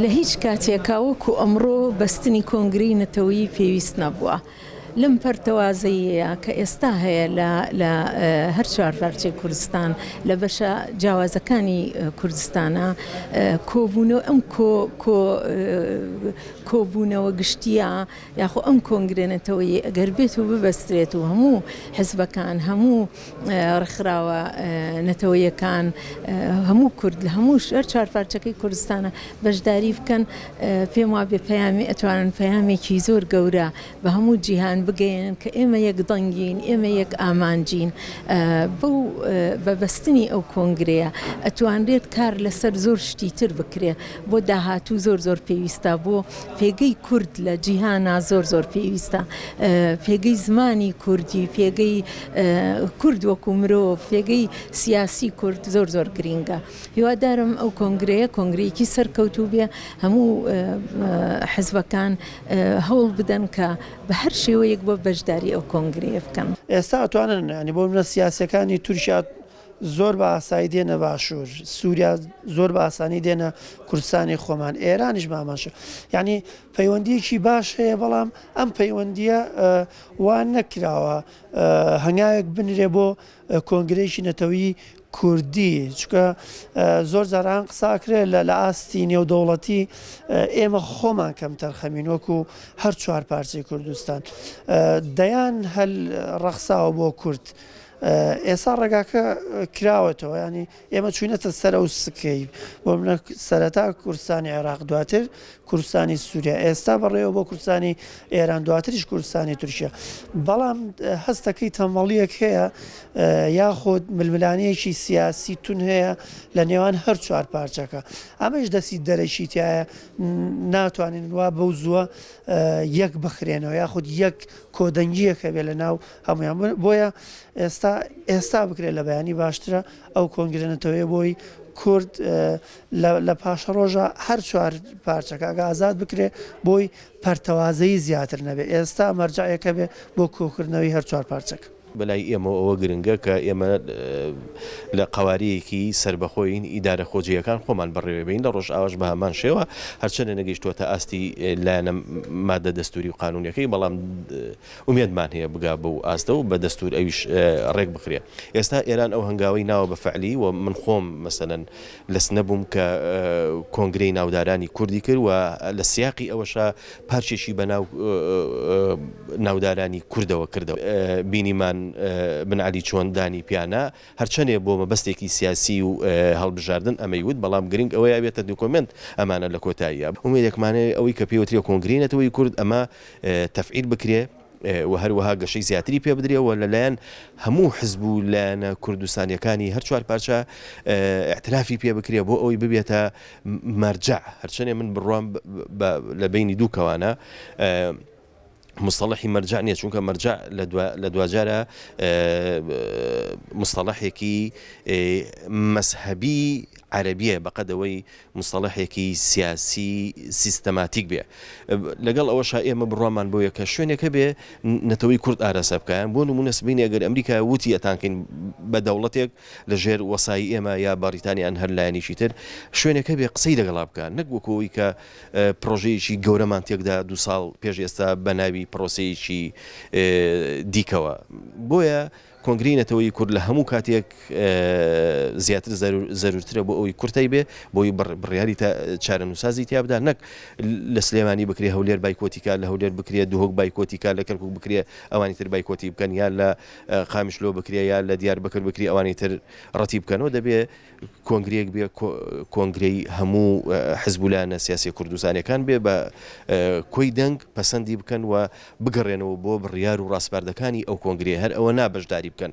لە هیچ کاتێکا وەکو ئەمڕۆ بەستنی کۆنگرەی نەتەوەیی پێویست نەبووە. لەم پەرتەوازەییە کە ئێستا هەیە لە لە هەر چوارپارچەی کوردستان لە بەشە جیاوازەکانی کوردستانا کۆبوونەوە ئەم کۆ کۆ کۆبوونەوە گشتییە یاخۆ ئەم کۆنگرە نەتەوەیی ئەگەر بێت و ببەسترێت و هەموو حزبەکان هەموو ڕێکخراوە نەتەوەیەکان هەموو کورد لە هەموو هەر چوارپارچەکەی کوردستانە بەشداری بکەن پێم وابێ پەیامی ئەتوانن پەیامێکی زۆر گەورە بە هەموو جیهان بگەیەنن کە ئێمە یەک دەنگین ئێمە یەک ئامانجین بەو بە بەستنی ئەو کۆنگرەیە ئەتوانرێت کار لەسەر زۆر شتی تر بکرێ بۆ داهاتوو زۆر زۆر پێویستە بۆ پێگەی کورد لە جیهانا زۆر زۆر پێویستە پێگەی زمانی کوردی پێگەی کورد وەکو مرۆڤ پێگەی سیاسی کورد زۆر زۆر گرینگە هیوادارم ئەو کۆنگرەیە کۆنگرەیەکی سەرکەوتوو بێ هەموو حزبەکان هەوڵ بدەن کە بە هەر شێوەیەک بۆ بەشداری ئەو کۆنگرەیە بکەن. ئێستا ئەتوانن یانی بۆ نمونە سیاسیەکانی تورکیا زۆر بە ئاسایی دێنە باشوور، سووریا زۆر بە ئاسانی دێنە کوردستانی خۆمان، ئێرانیش بە هەمان شێوە. یانی پەیوەندییەکی باش هەیە، بەڵام ئەم پەیوەندییە وا نەکراوە هەنگاوێک بنرێ بۆ کۆنگرەیەکی نەتەوەیی کوردی، چونکە زۆر جاران قسە ئەکرێ لە ئاستی نێودەوڵەتی ئێمە خۆمان کەمتەرخەمین وەکو هەر چوار پارچەی کوردستان. دەیان هەل ڕەخساوە بۆ کورد. ئێستا ڕێگاکە کراوەتەوە ینی ئێمە چوینەتە سەر ئەو سکەی بۆ منە سەرەتا کوردستانی عێراق دواتر کوردستانی سووریا ئێستا بەڕێوە بۆ کوردستانی ئێران دواتریش کوردستانی تورکیا بەڵام هەستەکەی تەمەڵیەک هەیە یاخود ململانەیەکی سیاسی تون هەیە لە نێوان هەر چوار پارچەکە ئەمەش دەستی دەرەکی تایە ناتوانین وا بەو زووە یەک بخرێنەوە یاخود یەک کۆدەنگیەک هەبێ لە ناو هەموویان بۆیە ئێستا ئێستا بکرێت لە بەیانی باشترە ئەو کۆنگرە نەتەوەیە بۆی کورد لە پاشەڕۆژە هەر چوار پارچەکە ئەگە ئازاد بکرێ بۆی پەرتەوازەیی زیاتر نەبێ ئێستا مەرجەعێک هەبێ بۆ کۆکردنەوەی هەر چوار پارچەکە. بەلای ئێمەوە ئەوە گرنگە کە ئێمە لە قەوارەیەکی سەربەخۆین، ئیدارە خۆجێیەکان خۆمان بەڕێوەبەین، لە ڕۆژئاواش بە هەمان شێوە، هەرچەندە نەگەیشتووەتە ئاستی لایەنە مادە دەستووری و قانوونیەکەی، بەڵام ئومێدمان هەیە بگا بەو ئاستە و بە دەستوور ئەویش ڕێک بخرێ. ئێستا ئێران ئەو هەنگاوەی ناوە بە فەعلی و من خۆم مەسەلەن لە سنە بووم کە کۆنگرەی ناودارانی کوردی کرد و لە سیاقی ئەوەشا پارچێکی بە ناو ناودارانی کوردەوە کردەوە. بینیمان بن عەلی چۆن دانی پیانا، هەرچەنێ بۆ مەبەستێکی سیاسی و هەڵبژاردن ئەمەی وت، بەڵام گرنگ ئەوەیە ئەبێتە دوکۆمێنت ئەمانە لە کۆتاییا. ئومێدێکمان هەیە ئەوەی کە پێی وترێ کۆنگرەی نەتەوەیی کورد ئەمە تەفعیل بکرێ و هەروەها گەشەی زیاتری پێ بدرێ و لە لایەن هەموو حزب و لایەنە کوردستانییەکانی هەر چوار پارچە ئیعترافی پێ بکرێ بۆ ئەوەی ببێتە مەرجەع. هەرچەنێ من بڕوام بە لە بەینی دوو کەوانە مستەڵەحی مەرجەع نییە، چونکە مەرجەع لە دواجارا مستەڵەحێکی مەزهەبی عەرەبییە بەقەد ئەوەی مستەڵەحێکی سیاسی سیستەماتیک بێ. لەگەڵ ئەوەشا ئێمە بڕوامان بەوەیە کە شوێنێک هەبێ نەتەوەی کورد ئاراسە بکا. بۆ نموونە سبەینێ ئەگەر ئەمریکا وتی ئەتانکەین بە دەوڵەتێک لە ژێر وەسایی ئێمە یا بەڕیتانیا یان هەر لایەنێکی تر، شوێنێک هەبێ قسەی لەگەڵا بکا نەک وەکو ئەوەی کە پڕۆژەیەکی گەورەمان تێکدا دوو ساڵ پێش ئێستا بە ناوی پڕۆسەیەکی دیکەوە. بۆیە کۆنگرەی نەتەوەیی کورد لە هەموو کاتێک زیاتر زەرورترە بۆ ئەوەی کورتەی بێ، بۆی بڕیاری چارەنووسازی تیا بدا، نەک لە سلێمانی بکرێ هەولێر بایکۆتی کا، لە هەولێر بکرێ دهۆک بایکۆتی کا، لە کەرکوک بکرێ ئەوانی تر بایکۆتی بکەن، یا لە قامیشلۆ بکرێ یا لە دیاربەکر بکرێ ئەوانی تر ڕەتی بکەنەوە. دەبێ کۆنگرەیەک بێ کۆنگرەی هەموو حزب و لایەنە سیاسیە کوردستانیەکان بێ بە کۆی دەنگ پەسەندی بکەن و بگەڕێنەوە بۆ بڕیار و ڕاسپاردەکانی ئەو کۆنگرەیە هەر ئەوە نا بەشداری بکەن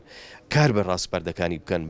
کار بە ڕاسپاردەکانی بکەن.